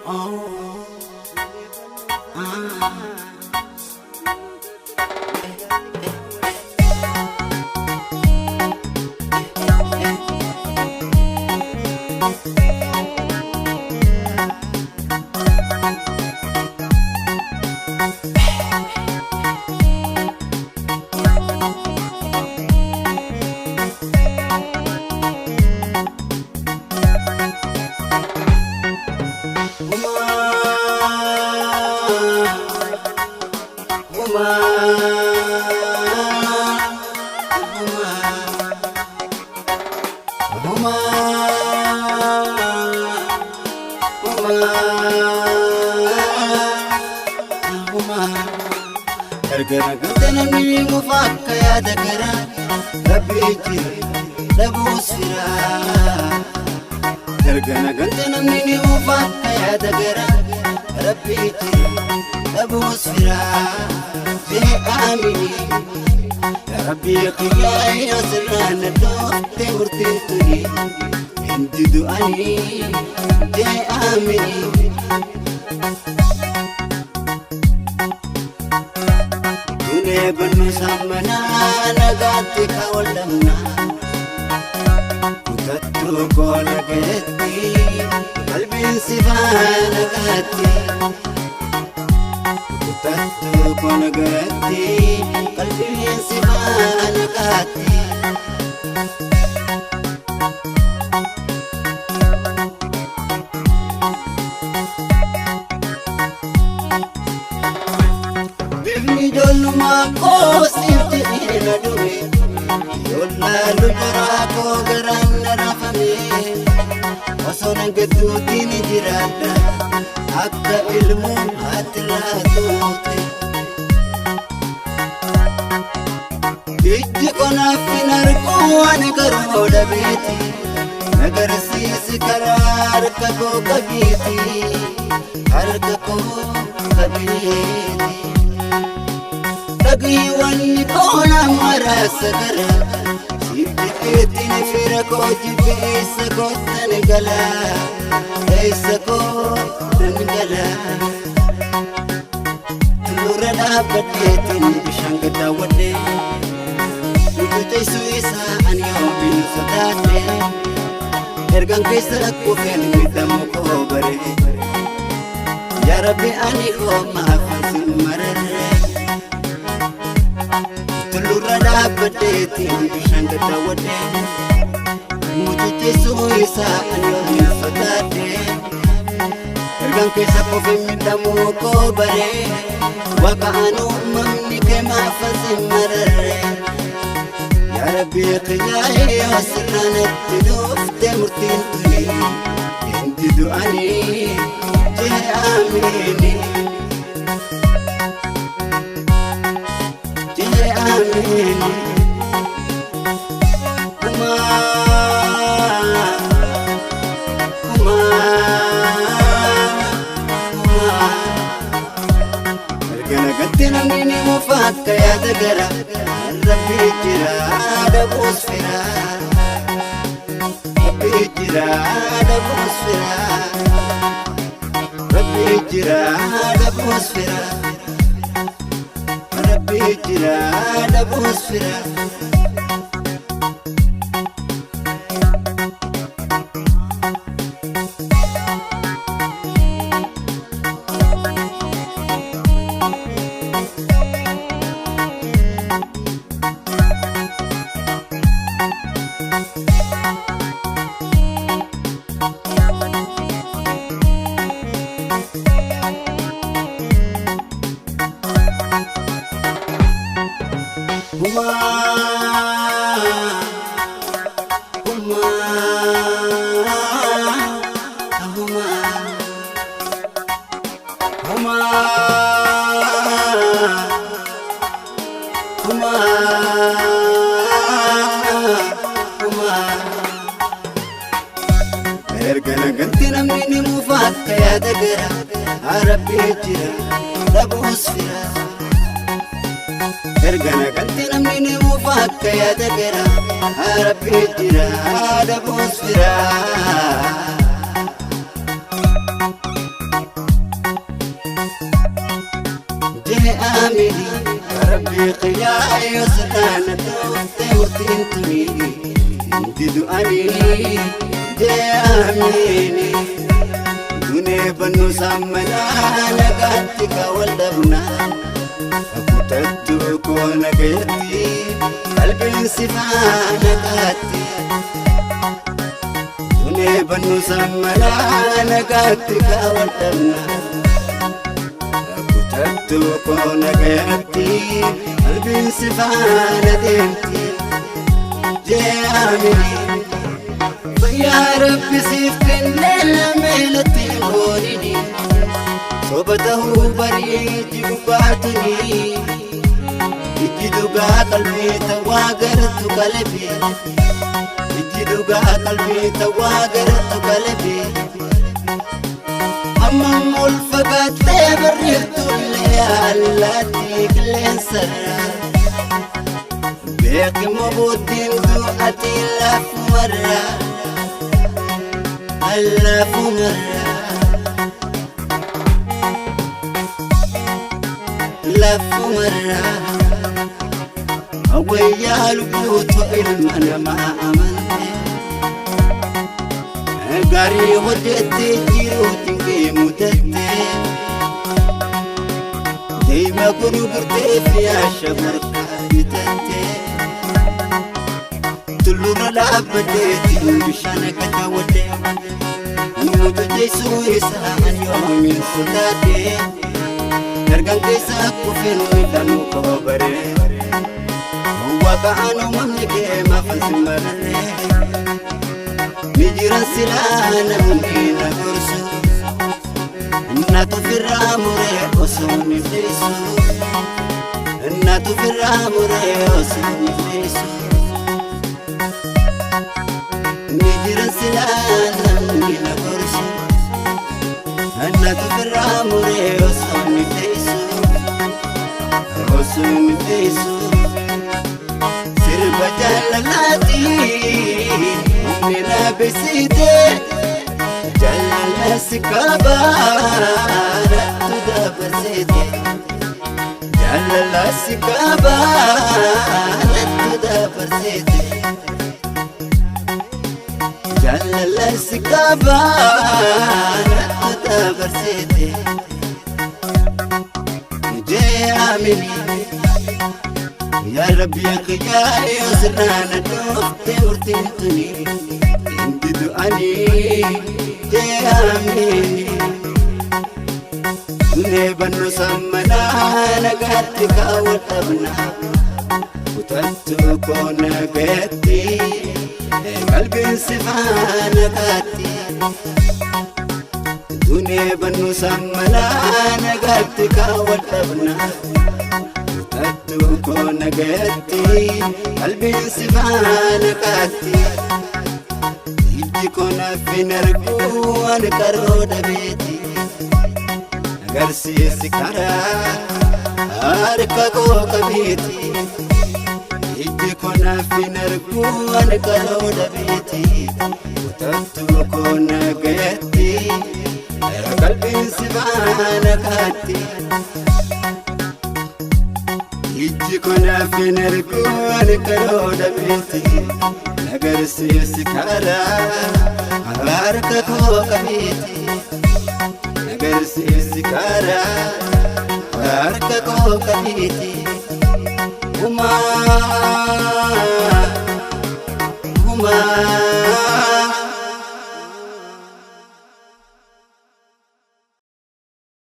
Oh. Ah. Gargara namni mufa akka yaada garaa Rabbi jira dhabuus firaa. Gargara gante namni ni mufa akka yaada garaa Rabbi jira dhabuus firaa. Jee amini Rabbi qiyyaa yoo sirraa na dhoofte murtiin tuni hin didu ani jee amini. Dunee bannu sammanaa nagaatti kaawwallamna. Kutattuu koo nagayetti qalbiin si faana gaatti. Kutattuu koo nagayetti qalbiin si faana gaatti. Bifni ijoollummaa koo siif jedhee na dhume. Yollaalu jaraa koo garaan na rafame. Osoo nan gidduutiin jiraadha akka ilmuun haati laatuute. Ijji qonaaf hin argu ani garuu dhabeeti. Nagarsiisi karaa harka koo qabiiti. Harka koo qabiiti. Dhagiiwwan koona maraasa gara. Siif jedheetiin fira koo jibbeessa koottan gala. Eessa koottan gala. Tulluurra dhaabbadheetiin bishaan gad daawwadhe. Mucuceessuu isaa ani yoomiin sodaadhe. Ergaan keessa kufeen miidhamu koo bare. Yaa Rabbi ani hoomaaf sin mararre. Tulluurra dhaabbadheetiin bishaan gad daawwadhe. Mucuceessuu isaa ani yoomiin sodaadhe. Ergaan keessa kufeen miidhamu koo bare. Waaqa ani uumamni kee maaf sin mararre. Yaa Rabbi qiyyaa yoo sirraa natti dhufte murtiin tuni hin didu ani jee amini. Jee amini. Kumaa kumaa kumaa. Erga nagatti namni ni mufa akka yaada gara Rabbi jira dhabuus fira. Rabbi jira dhabuus fira. Rabbi jira dhabuus fira. Rabbi jira dhabuus fira. Kumaa kumaa kumaa kumaa kumaa kumaa. Erga nagatti namni ni mufa akka yaada gara Rabbi jira dhabuus fira. Erga nagaltee namni ni muufa akka yaada gara. Rabbi jira dhabuus fira. Jee amini Rabbi qiyyaa yoo sirraana dhufte murtiin tuni didu ani jee amini. Dunee bannu sammanaa nagaatti ka wal dhabnaa. Kutattu koo nagayatti qalbiin si faana kaatti. Dunee bannu sammanaa nagaatti ka wal dhabnaa. Kutattu koo nagayatti qalbiin si faana deemti. Jee amini. Fayyaa Rabbi siif kennee lameelatti hin boonini. Soba ta'uu barii gubbaatuni. Ijji dhugaa qalbii tawaa gartu qalbii. Ijji dhugaa qalbii tawaa gartu qalbii. Hammam ol fagaattee barreeftullee allaattii qilleensarra. Beekimo booddeen du'atii lafumarra. Lafumarra. Lafumarra. Wayyaa lubbuutu ilma namaa amante. Gaarii hojjettee jiruutiin kee mutatte. Deema gurgurtee fi asha morkaa bitatte. Tullurra dhaabbateetiin bishaan akka daawwatte. Nuti jeesuu isaan yoomiin sodaate. Dargan keessa kufeen miidhaan koo baree. Waaqa aan uumamni kee maafan si mararree. Ni jiran silaa namni na gorsu. Natu firraa muree osoo ni feesu. Natu firraa muree osoo ni feesu. Ni jiran silaa namni na gorsu. Natu firraa muree osoo ni feesu. Osoo ni feesu. Sirba jaalalaati humni na beeksite. Jaalala si qaba nattu dabarsite. Jaalala si qaba nattu dabarsite. Jaalala si qaba nattu dabarsite. Jee amini. Yaa Rabbi kiyyaa yoo sirraana dhufte murtiin tuni hin didu ani jee amini. Dunee bannu sammanaa nagaatti kaawwa dhabna. Kutattu koo nagayatti qalbiin si faana kaatti. Dunee bannu sammanaa nagaatti kaawwa dhabna. Kutattu koo nagayatti qalbiin si faana kaatti. Ijji koo naaf hin argu ani qaroo dhabeeti. Agarsiisi karaa harka koo qabeeti. Ijji koo naaf hin argu ani qaroo dhabeeti. Kutattu koo nagayatti qalbiin si faana kaatti. Ijji koo naaf hin argu ani qaroo dhabeeti. Agarsiisi karaa harka koo qabeeti. Agarsiisi karaa harka koo qabeeti. Humaa humaa.